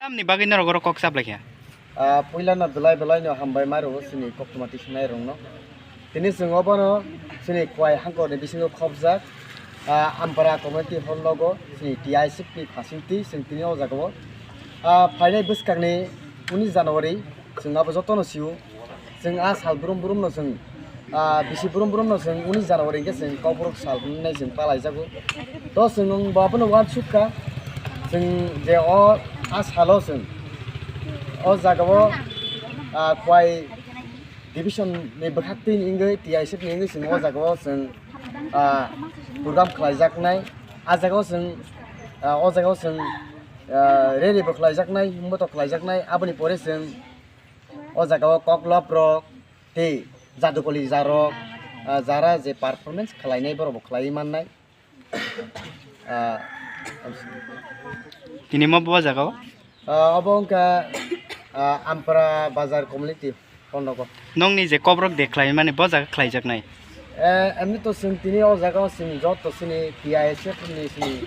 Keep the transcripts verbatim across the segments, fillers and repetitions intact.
Tamni bagwi norok oro kok chaplaikha? Ah, puilano belai belaino hambai ma rwo chini koktwma tisunai rokno. Tini chwng obono chini Khwai hangkorni bisingo khopjak, ah, Ampara community hall logo chini T I S F ni phasinti chwng tini o jagao, ah, phainai bwskangni unis January chwng abo jotono sio. Chwng a sal brum brumno chwng, ah, bisi brum brumno chwng unis January hwnkhe chwng Kokborok sal hwnwi chwng palaijago. To chwng bo abono uansukha, chwng je o a salo chwng o jagao, ah, Khwai division ni bwkhaktwi ni wngwi T I S F ni wngwi chwng o jagao chwng, ah, program khlaijaknai. A jagao chwng, ah, o jagao chwng, ah, rally bo khlaijaknai, himboto khlaijaknai. Aboni pore chwng o jagao koklop rok tei jadukoli jarok, ah, jara je performance khlainai borok bo khlaiwi mannai. Ah, Tini mo bo jagao? Ah, obo wngkha, ah, Ampara Bazar Community Hall nogo. Nongni je Kokborok de khlaimani bo jaga khlaijaknai? Eh, emni to chwng tini o jagao chwng joto chini T I S F ni chini,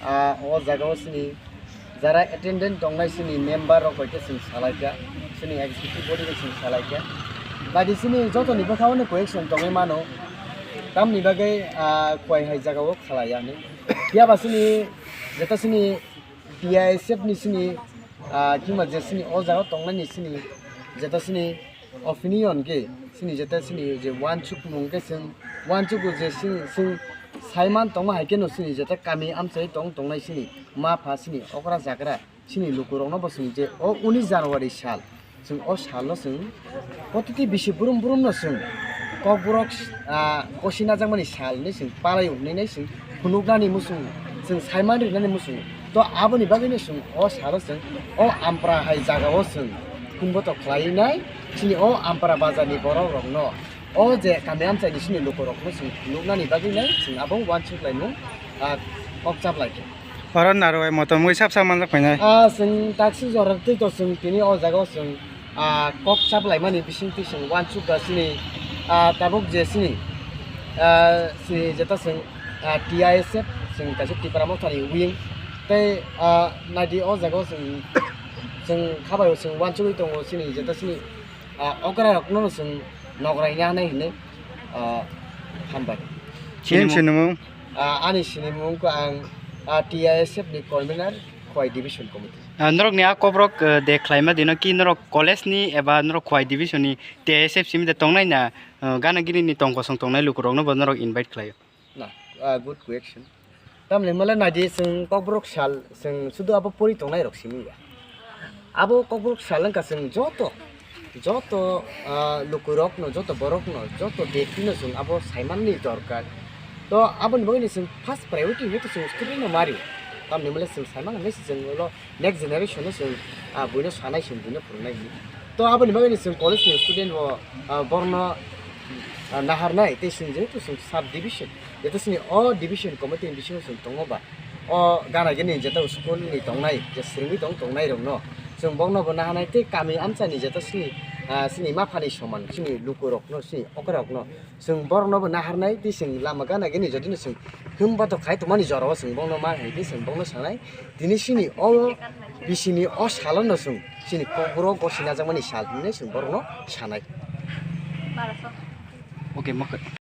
ah, o jagao chini jara attendant tongnai chini member rok bai khe chwng salaikha, chini executive body bai chwng salaikha. Badi chini jotoni bwkhao no question tongwi mano, tamni bagwi, ah, Khwai hai jagao khlaiya hinwi. Phiya ba chini, jeta chini T I S F ni chini, ah, kima je chini o jagao tongnai ni chini, jeta chini opinion khe chini jeta chini je uansukmung khe chwng uansukgo je chwng, chwng saiman tongma hai kheno chini jeta kami amchai tong tongnai chini ma pha chini okra jagra chini lukurokno bo chwng je o unis January sal chwng o salo chwng protiti bisi brum brumno chwng Kokborok, ah, kosi najakmani sal hinwi chwng palai hwnwi nai chwng phunuknani muchung, chwng saiman rinani muchung. To aboni bagwino chwng o salo chwng o Ampara hai jagao chwng himboto khlaiwi nai chini o Ampara bazarni borok rokno, o je kami amchaini chini lukurokno chwng phunuknani bagwi nai chwng abo uansuk laimung, ah, kok chap laikha. Oro narwai motom wngwi sap sap manjak painai. Ah, chwng taksi jora twi to chwng tini o jagao chwng, ah, kok chap laimani bisingtwi chwng uansuk ba chini, ah, tabuk je chini, ah, chini jeta chwng, ah, T I S F chwng kaisa Tipra Mothani wing tei, ah, naidi o jagao chwng, chwng khabaio chwng uansugwi tongo chini jeta chini, ah, okra rokno chwng nograina hinwi, ah, hambai. Chini Chini sinimung? Ah, ani sinimung wngkha ang, ah, T I S F ni convener, Khwai Division Committee. Ah, norokni a Kokborok, eh, de khlaima dino ki norok college ni eba norok Khwai Division ni T I S F simi de tongnai na, eh, gana gini ni tong kosong tongnai lukurokno bo norok invite khlaio? Na, ah, good question. Tamni hwnmale naidi chwng Kokborok sal chwng sudu abo pori tongnai rok simi ya. Abo Kokborok sal wngkha chwng joto, joto, ah, lukurokno, joto borokno, joto bektino chwng abo saimanni dorkar. To aboni bagwino chwng first priority hwnkhe chwng student no mari. Tamni hwnmale chwng saiman hwnwi se chwng ulo next generation no chwng, ah, buino sanai chwng buino phwrwngnai hwnwi. To aboni bagwino chwng college ni student bo, ah, borno, ah, naharnai tei chwng jehetu chwng sub division, jeto chini o division committee ni bisingo chwng tongo ba. O gana gini jeta school ni tongnai, je swrwngwi tong tongnai rokno chwng bokno bo naharnai tei kami amchani jeta chini, ah, chini maphani soman chini lukurokno chini okra rokno chwng borokno bo naharnai tei chwng lama gana gini jotino chwng himba to khai tongmani jorao chwng bokno ma hai tei chwng bokno sanai tini chini o bisini o salono chwng chini kokborok gosi najakmani sal hinwi chwng borokno sanai. Okay, ma.